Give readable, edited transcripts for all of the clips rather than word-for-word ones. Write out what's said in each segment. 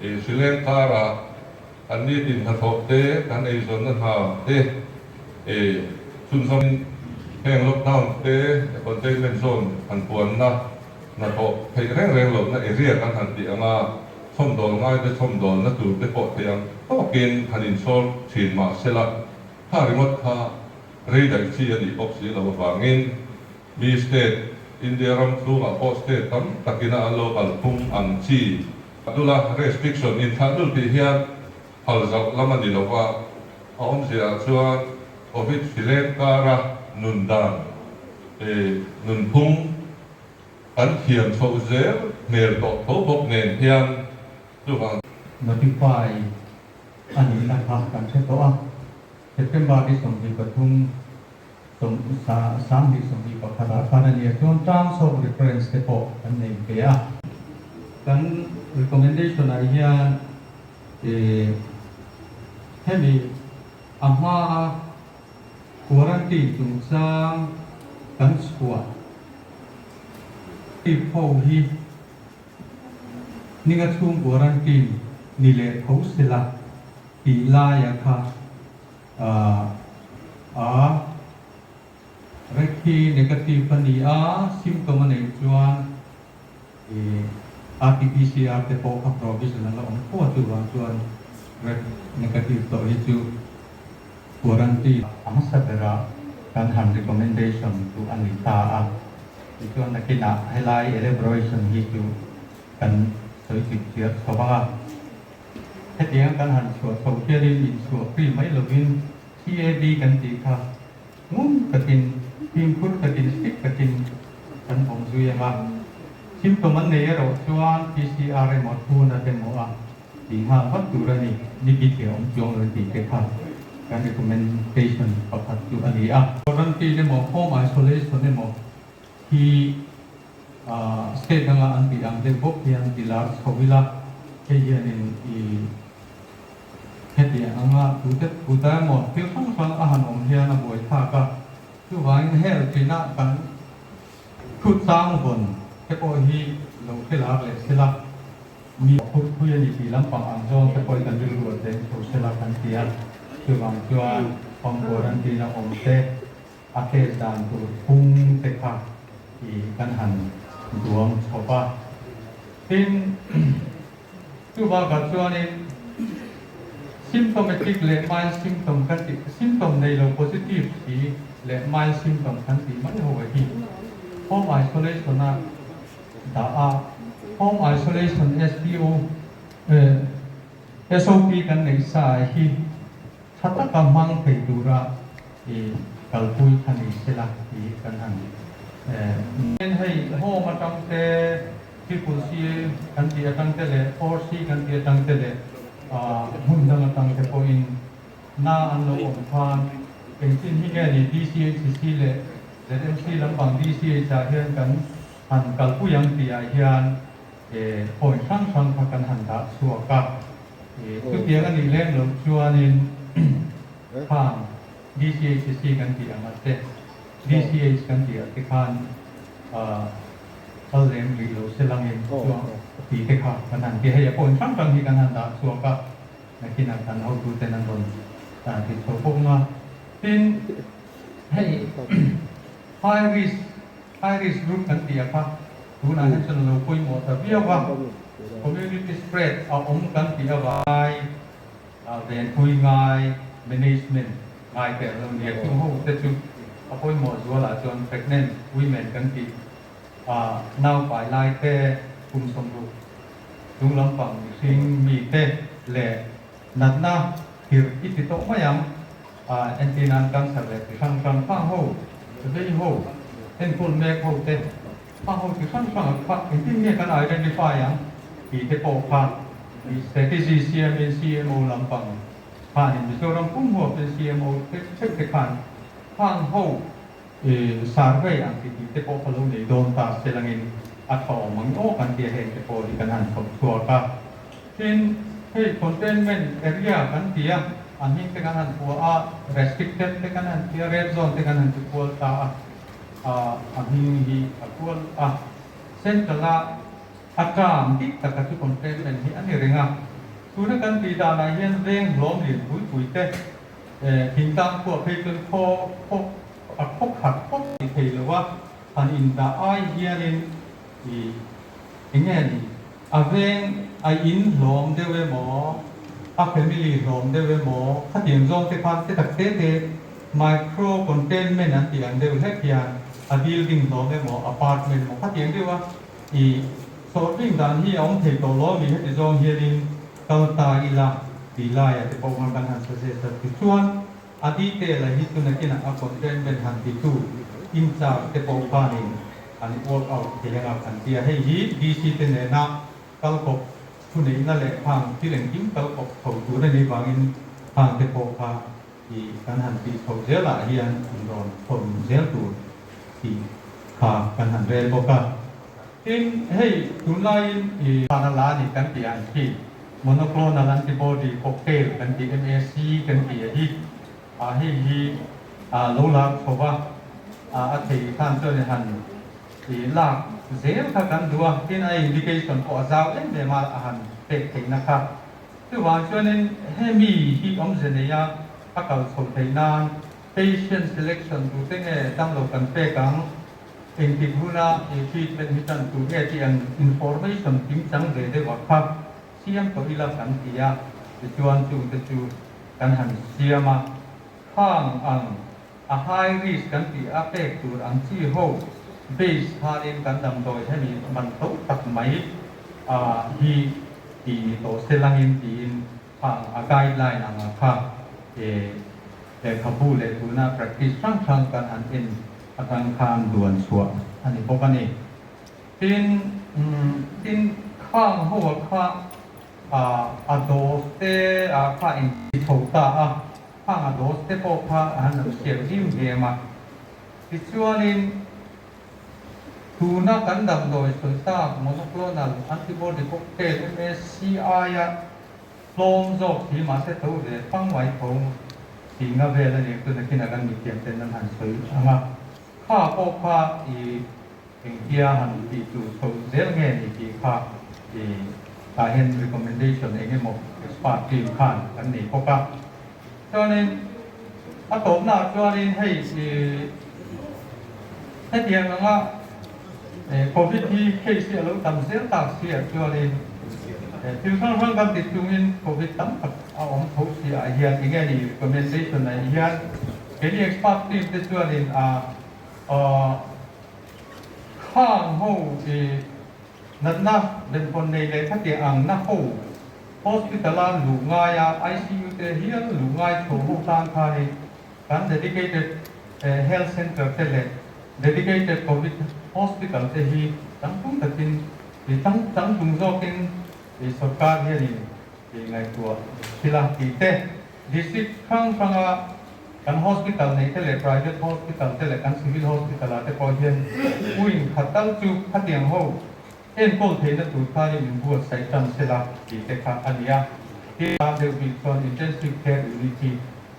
Hrileng karah kan nitin hnathawh te, kan eizawnna hna te chhunzawmin heng lockdown te, containment zone han puanna hnathawh theih reng reng lohna area kan han tih anga chhawmdawl ngaite chhawmdawlna tur te pawh theih ang tawkin han insawr thin mah sela, kha ringawt kha rei daih chi a nih bawk si loh avangin mi state, India ram chhungah pawh state tam takina an lo kalphung ang chi dula restriction inthlah dul tih hian phal zauh lam a ni lo va, a awmziaah chuan Covid hrileng kara nun dan nunphung kan thiam chhoh zel hmel tawh tho bawk nen hian chuvang. Notify a nihna kha kan hre tawh a, September ni 23 2021 ah khan a nia chuan terms of reference te pawh kan nei ve a. Kan recommendation ah hian hemi a hmaa quarantine chungchang kan chhuah tip ho hi ninga chhung quarantine ni leh tho sela tih laia kha A rek hi negative a ni a, symptom a neih chuan RT-PCR te pawh kha provision a la awm fo a, chuvang chuan rek negative tawh hi chu quarantine a hmasa berah kan han recommendation chu a ni ta a, tichuan nakinah helai elaboration hi chu kan sawi chip chiar chho vang a. Hetiang kan han chhuah chho hianin inchhuah free mai lovin CAD kan tih kha ngun takin, fimkhur takin, strict takin kan awm zui ang a. Symptom an nei erawh chuan PCR emaw thuna te emaw a tih nghal vat tur a ni, ni bithliah awm chuang lo tih te kha kan recommendation pakhat chu a ni a. Quarantine emaw home isolation emaw hi State danga an tih ang deuh bawk hian ti lar chho ila, hei hianin i hetiang anga tute tuta emaw thil hrang hrang a han awm hian a buai thlak a, chuvangin hel chinah kan thu chang vawn te pawh hi lo hre lar leh sela, mi phur phui a ni tih lampang ang zawng te pawhin kan rilru a cheng chho sela kan ti a, chuvang chuan home quarantine a awm te. A case dan tur phung te kha i kan han duang chhawp a. Tin, chu bakah chuanin symptomatic leh mild symptom kan tih, symptom nei lo positive si leh mild symptom kan tih mai ho hi home isolation a dah a, home isolation SPO, SOP kan neih sa hi Tha taka hmang thei tura i kalpui kha ni sela tih kan han en. Hei home atang te, triple C kan tih atang te leh four C kan tih atang te leh hmun dang atang te pawhin na an lo awm khan engchin hi nge ni DCHC leh ZMC lampang DCH ah hian kan han kalpui ang tih ah hian point hrang hrang kha kan han dah chhuak a. Chutiang a nih lem loh chuanin khang DCHC kan tih ang a te, DCH kan tih ah te khan kal lem rih lo se langin chuang tih te kha kan han ti. Hei a point hrang hrang hi kan han dah chhuak a, nakinah kan hotuten an rawn ti chho bawk ang a. Tin, hei high risk, high risk group kan tih ah kha Tunah hian chuan a lo pawimawh ta viau a, community spread a awm kan tih avai venpui ngai, management ngai te an lo ni a, chung ho te chu a pawimawh zualah chuan pregnant women kan tih naupai lai te, kum 60 chung lampang mihring mi te leh natna thir i ti tawh mai ang. Entir nan cancer leh chi hrang hrang fang ho, vei ho, enkawl mek ho te, fang ho chi hrang hrang kha engtin nge kan identify ang tih te pawh kha strategy siamin CMO lampang khanin Mizoram pum huapin CMO te theuh te khan fang ho survey ang ti tih te pawh kha lo nei dawn ta se langin a tha awm ang aw kan tia heng te pawh hi kan han chhawp chhuak a. Tin, hei containment area kan ti a, a hming te kan han pua a, restricted te kan han ti a, red zone te kan han ti kual ta a, a hming hi a kual a. Central a a term dik taka chu containment hi a ni reng. reng a. Tuna kan tih danah hian veng hlawm lian pui pui te thingtlang khuah phei chuan khaw khaw a khaw khat khawp ti thei lo a, han indah ai hianin i eng nge ni a veng a in hlawm deuh emaw a family hlawm deuh emaw khatiang zawng te khan te tak te te micro containment an tih ang deuh hlek hian a building hlawm emaw apartment emaw khatiang deuh a i sawrhbing dan hi a awm thei tawh lo a mi heti zawng hianin kal ta ila tih laiah te pawh khan kan han suggest a tichuan A detail a hi chu nakinah a containment han ti tu in charge te pawh khanin an work out thei anga kan ti a, hei hi DC te nena kal kawp thuneihna leh khang thil engkim kal kawp chho tur a nih vangin khang te pawh kha i kan han tih chhoh zelah hian an rawn thawn zel tur tih kha kan han rel bawk a. Tin, hei tunlaiin i. Hana la ni kan tih ang khi Monoclonal antibody cocktail kan tih MAC kan tih a hi a hei hi a lo lar chho va, a thei khan chuan i han i lak zel kha kan duh a, tin a indication pawh a zau em em a, a han pek theihna kha. Chuvang chuanin hemi hi awmze neia a kal chho theih nan patient selection tute nge damlo kan pek ang, Engtik huna i treatment hi tan tur nge tih ang information kimchang ve deuh a kha siam tawh ila kan ti a, tichuan chungte chu kan han siam a, khang ang a high risk kan tih a pek tur ang chi ho base khanin kan damdawi hemi man to tak mai a hi tih ni tawh se langin tiin khang a guideline ang a kha e lehkhabu leh tuna practice hrang hrang kan han en atang khan duan chhuah a ni bawk a ni. Tin, tin khang ho a kha a dose te ah kha in ti chho ta a, khang a dose te pawh kha a han lo hriat zim zem a. Tichuanin tuna kan damdawi sawi tak monoclonal antibody cocktail MACI a tlawm zawk hi mahse tho ve fang mai tho tih nga vel a ni chu nakinah kan mithiam ten an han sawi ang a, kha pawh kha i engtia han tih tur chho zel nge ni tih kha i tah hian recommendation eng emaw expert team khan kan nei bawk a. Chuanin a tawpnaah chuanin hei i hetiang anga Covid hi case hi a lo tam zel tak si ah chuanin thil hrang hrang kan ti chungin Covid tam tak a awm tho si ah hian eng nge ni recommendation ah hian keini expert team te chuanin a khang ho i natna benvawn nei leh khatiang ang na ho hospital a luh ngai a ICU te hial luh ngai chho ho tan khanin Kan dedicated health center te leh dedicated covid hospital te hi changtlung takin i chang changtlung zawkin i sorkar hianin i ngaihtuah thil a tih te, district hrang hranga kan hospital neih te leh private hospital te leh kan civil hospital ah te pawh hian wing khat tal chu khatiang ho enkawl theihna tur khanin inbuatsaih tan sela tih te kha a ni a. Tin, tan deuh bik chuan intensive care unit hi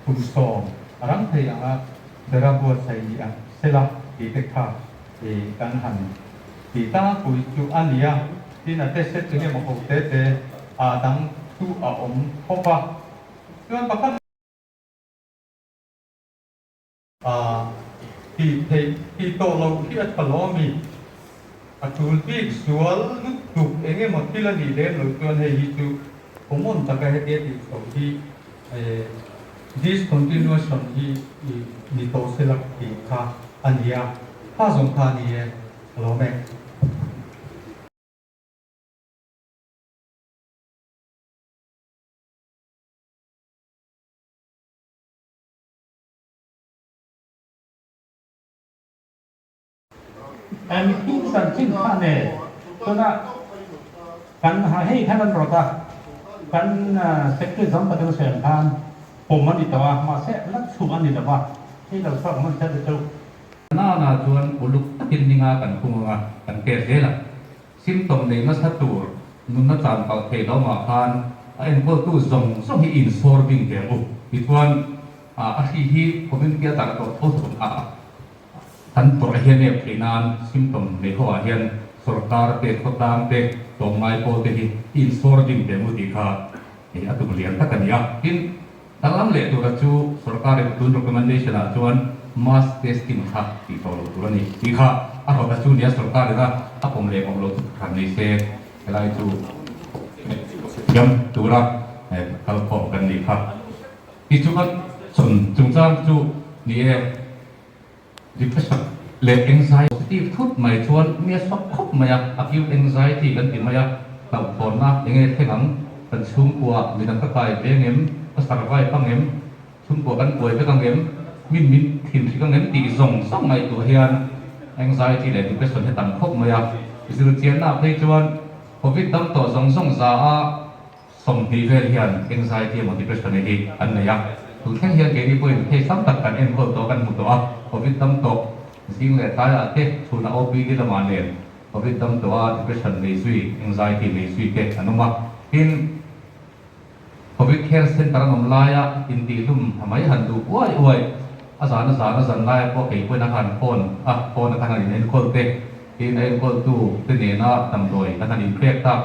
Kum 10 a rang thei ang a, bera buatsaih ni ang sela tih te kha i kan han ti tlangpui chu a ni a, tin a test eng emaw ho te te a dang chu a awm khawp a, chuan pakhat a tih theih tih tawh loh hi a tha lo ami? A tul bik zual lutuk eng emaw thil a nih lem loh chuan hei hi chu common taka hetia tih chhoh hi discontinuation hi i ni tawh se la tih kha a ni a, kha zawng kha a ni e, a lawm e. Mihring chanchin kha ne tuna kan hei khan an rawt a, kan secretary zawng takin a sawi ang khan pawm a ni tawh a, mahse la chhuah a ni lo va, hei lo chhuak hman chat te chu. Nana chuan uluk takin ninga kan khung anga kan pek zel a, symptom nei nasa tur nunna chan palh thei lo mah khan a enkawltu zawng zawng hi insawr bing ve ang u tichuan a hri hi community a darh tawh tho tho a. Kan tawrh hian em theih nan symptom nei ho ah hian sorkar te, khawtlang te, tlawmngai pawl te hi i insawr ding teh mu tih kha hei a tum lian tak a ni a. Tin, danglam leh tura chu sorkarin tun recommendation ah chuan mass testing kha tih tawh loh tur a ni tih kha a rawt a chu nia sorkarin a a pawm leh pawm loh chu hran nei se helai chu thiam tura kalkhawm kan nih kha. Tichuan chungchang chu ni e. Depression leh anxiety positive thut mai chuan mi a sawk khawp mai a, acute anxiety kan ti mai a, hlauhthawnna eng nge thleng ang, kan chhungkua midang ka kai ve ang em, ka survive ang em, chhungkua kan buai vek ang em, min min thin hrik ang em tih zawng zawng ngaihtuah hian anxiety leh depression hi tam khawp mai a, zirchianna ah phei chuan covid dam tawh zawng zawng za a, 20 vel hian anxiety emaw depression hi an nei a, tun thleng hian keini pawhin case tam tak kan enkawl tawh kan hmu tawh a, covid dam tawh zing leh tlaiah te chhunah OPD lamah nen covid dam tawh a depression nei zui anxiety nei zui te an awm a, tin covid care center an awm laia intihlum ha mai han duh uai uai a zan a zan a zan laia pawh kei pawhin a han phone a phone a khan han inenkawl te tin a enkawltu te nena damdawi an han inpek tak.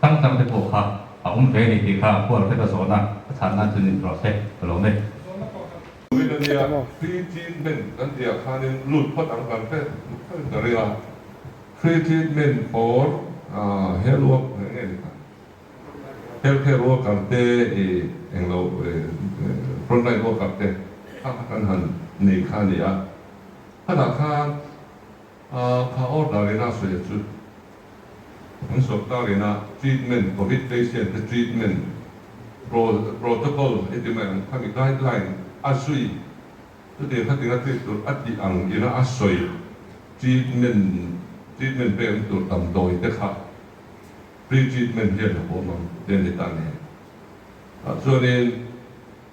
Tang tang te pawh kha a awm ve a ni tih kha hual hret a zawhna a chhan nan chu nin rawh se ka lo nei. Tuin a nia, free treatment kan tih ah khanin lut phawt ang kan hre hre ta reng a, free treatment for health work eng nge ni kha, health care worker te i englo frontline worker te kha kha kan han nei kha a ni a, khatah khan kha order ina sawi chu. An sawrkar ina treatment, Covid patient te treatment protocol i ti mai ang khami guideline a zui chutiang khatin a treat tur a tih ang ina a sawi treatment treatment pek na tur damdawi te kha pre treatment hian a awm ang te a ni ta ni. Tah chuanin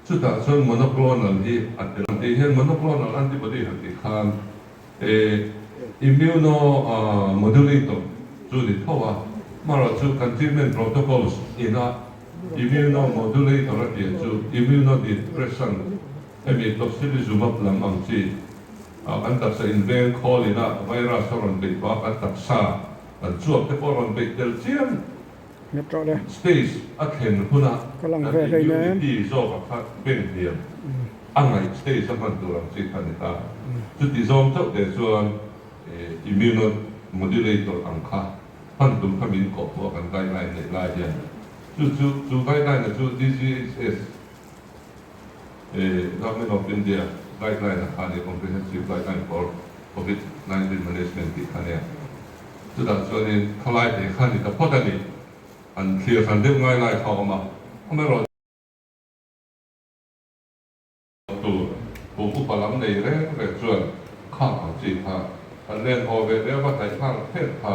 chutah chuan monoclonal hi a tel ang tih hian monoclonal antibody han tih khan Immunomodulator chu ni tho a, amaherawh chu kan treatment protocols ina immunomodulator a tih chu immunodepression hemi tocilizumab lam ang chi kan taksa inveng khawl ina virus a rawn beih pah a kan taksa kan chuak te pawh a rawn beih tel chiam stage a thlen huna kan immunity zawk a kha beng hniam a ngaih stage a hman tur ang chi kha ni ta. Chuti zawng chauh te chuan immunomodulator ang kha hman tur kha min kawh pawh kan guideline neih lai hian chu chu chu guideline a chu DGHS Government of India guideline a kha a ni Comprehensive Guideline for Covid 19 Management tih kha nia. Chutah chuanin khawlai te kha ni ta phawt a ni. An thlir hran deuh ngai lai kha a awm a, amaherawhchu, Tur kum upa lam nei reng reng chuan khang ang chi kha an len haw ve deuh va hnaih nghal phet kha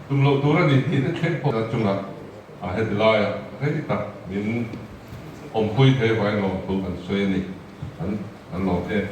tum loh tur a ni tih te thleng pawh chungah a heti laiah rei tak min awmpui thei vain lawmthu kan sawi a ni an an lawm em.